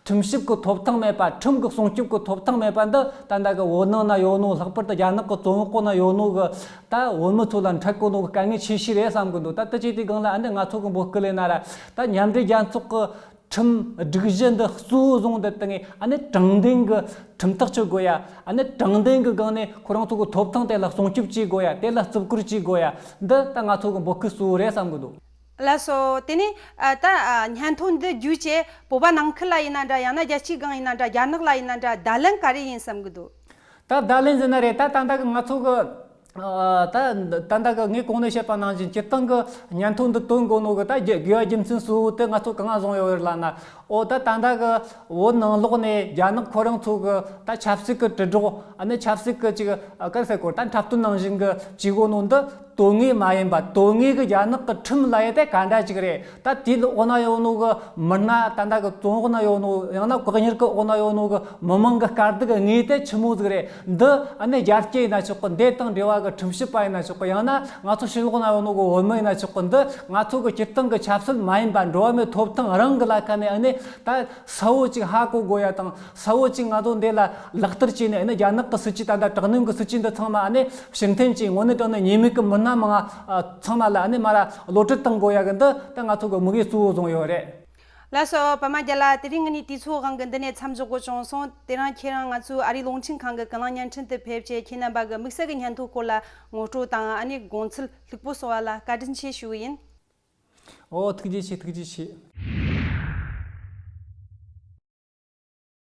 ཁྲིམས་ཞིབ་ཀྱི་ཐོབ་ཐང་མེད་པ། ཁྲིམས་ཀྱི་སྲུང་སྐྱོབ་ཀྱི་ཐོབ་ཐང་མེད་པ་འདི། ད་ལྟ་གི་བོད་ནང་ན་ཡོད་ནོ། ལྷག་པར་དུ་རྒྱ་ནག་གི་བཙོན་འོག་ན་ཡོད་ནོ་གི་ད་བོད་མི་ཚོ་ལ་འཕྲད་གོ་ནོ་གི་དཀའ་ངལ་ཆེ་ཤོས་རེད་བསམ་གི་འདུག། ད་དེ་བྱེད་དུས་སྒང་ལ་ཨ་ནི་ང་ཚོ་གི་འབོད་སྐུལ་ལས་ན་ར། ད་མཉམ་འབྲེལ་རྒྱལ་ཚོགས་ཀྱི་ཁྲིམས་སྒྲིག་གཞི་འདི་གཙོ་བོ་བཟུང་བསྡད་དེ་ངས་ཨ་ནི་དྲང་བདེན་གི་ཁྲིམས་ཐག་གཅོད་དགོས་ཡ། ཨ་ནི་དྲང་བདེན་གི་སྒང་ནས་ཁོ་རང་ཚོ་གི་ཐོབ་ཐང་དེ་ལ་སྲུང་སྐྱོབ་བྱེད་དགོས་ཡ། དེ་ལ་བརྩི་བཀུར་བྱེད་དགོས་ཡ། འདི་ད་ང་ཚོ་གི་འབོད་སྐུལ་གཙོ་བོ་རེད་བསམ་གི་འདུག། ལགས་སོ། དེ་ནས་ཨ་ད་ཨ་སྙན་ཐོ་འདི་བརྒྱུད་བྱས་བོད་པ་ནང་ཁུལ་ལ་ཡིན་ན་འདྲ། ཡང་ན་རྒྱལ་སྤྱིའི་སྒང་ཡིན་ན་འདྲ། རྒྱ་ནག་ལ་ཡིན་ན་འདྲ། བརྡ་ལན་ག་རེ་ཡིན་བསམ་གི་འདུག། ད་བརྡ་ལན་ཟེར་ན་རེད། ད་ད་ལྟ་གི་ང་ཚོ་གི་ཨ་ད་ད་ལྟ་གི་ངས་གོང་ནས་བཤད་པ་ནང་བཞིན་སྤྱིར་བཏང་གི་སྙན་ཐོ་འདི་བཏོན་དགོས་ནོ་གི་ད་དགོས་པ་རྒྱུ་མཚན་གཙོ་བོ་དེ་ང་ཚོ་གང་ང་བཟུང་ཡོད་རེད་ལབ་ན། ཨོ་ད་ད་ལྟ་གི་བོད་ནང་ལོགས་ནས་རྒྱ་ནག་ཁོ་རང་ཚོ་གི་ད་ཆབ་སྲིད་ཀྱི་དྲིལ་སྒྲོག། ཨ་ནི་ཆབ་སྲིད་ཀྱི་ཅིག་ཨ་ག་རེ་ཟེར་དགོས། ད་འཁྲབ་སྟོན་ནང་བཞིན་གྱི་བྱེད་དགོས་ནོ་འདི་དོན་དངོས་མ་ཡིན་པ། དོན་དངོས་ཀྱི་རྒྱ་ནག་གི་ཁྲིམས་ལབ་ཡ་དེ་ག་འདྲ་ཅིག་རེད། ད་དེའི་འོག་ན་ཡོད་ནོ་གི་མི་སྣ། ད་ལྟ་གི་བཙོན་འོག་ན་ཡོད་ནོ། ཡང་ན་བཀག་ཉར་གྱི་འོག་ན་ཡོད་ནོ་གི་མི་མང་གི་དཀའ་སྡུག་གི་དངོས་དེ་ཆི་མོ་ཟིག་རེད། འདི་ཨ་ནི་རྒྱ་སྐྱེད་ཡིན་ན་ཆོག་གི། འདི་དང་འབྲེལ་བ་གི་ཁྲིམས་ཞིབ་པ་ཡིན་ན་ཆོག་གི། ཡང་ན་ང་ཚོ་ཕྱི་ལོགས་ན་ཡོད་ནོ་གི་བོད་མི་ཡིན་ན་ཆོག་གི། འདི་ང་ཚོ་གི་སྤྱིར་བཏང་གི་ཆབ་སྲིད་མ་ཡིན་པ། འགྲོ་བ་མིའི་ཐོབ་ཐང་རང་གི་ལ་ཁ་ནས་ཨ་ནི་ད་གསལ་བོ་ཅིག་ཧ་གོ་དགོས་ཡ་དང་། གསལ་བོ་ཅིག་ང་ཚོ་འདི་ལ་ལག་བསྟར་བྱས་ནས། ཨ་ནི་རྒྱ་ནག་གི་སྲིད་ཇུས། ད་ལྟ་དྲག་གནོན་གྱི་སྲིད་ཇུས་འདི་ཚང་མ་ཨ་ནི་ཕྱིར་འཐེན་བྱས། དངོས་གནས་དྲང་གནས་ཉེས་མེད་ཀྱི་མི་སྣ་མང་ང་ཚང་མ་ལ་ཨ་ནི་མར་ར་གློད་གྲོལ་གཏོང་དགོས་ཡ་གི་འདི་ད་ང་ཚོ་གི་དམིགས་ཡུལ་གཙོ་བོ་བཟུང་ཡོད་རེད། ལགས་སོ། པདྨ་རྒྱལ་ལགས། དེ་རིང་ངེད་གཉིས་དུས་ཚོད་དབང་གིས་འདི་ནས་མཚམས་འཇོག་དགོས་བྱུང་སོང་། དེ་རིང་ཁྱེད་རང་ང་ཚོའི་ཨ་རིའི་རླུང་འཕྲིན་ཁང་གི་ཀུན་གླེང་བརྙན་འཕྲིན་དུ་ཕེབས་བྱས། ཁྱེད་རྣམ་པ་གི་དམིགས་བསལ་གྱི་སྙན་ཐོ་སྐོར་ལ་ངོ་སྤྲོད་དང་། ཨ་ནི་དགོངས་ཚུལ་ལྷུག་པོ་གསུང་བ་ལ་བཀའ་དྲིན་ཆེ་ཞུ་གི་ཡིན། ཨོ། ཐུགས་རྗེ་ཆེ། ཐུགས་རྗེ་ཆེ།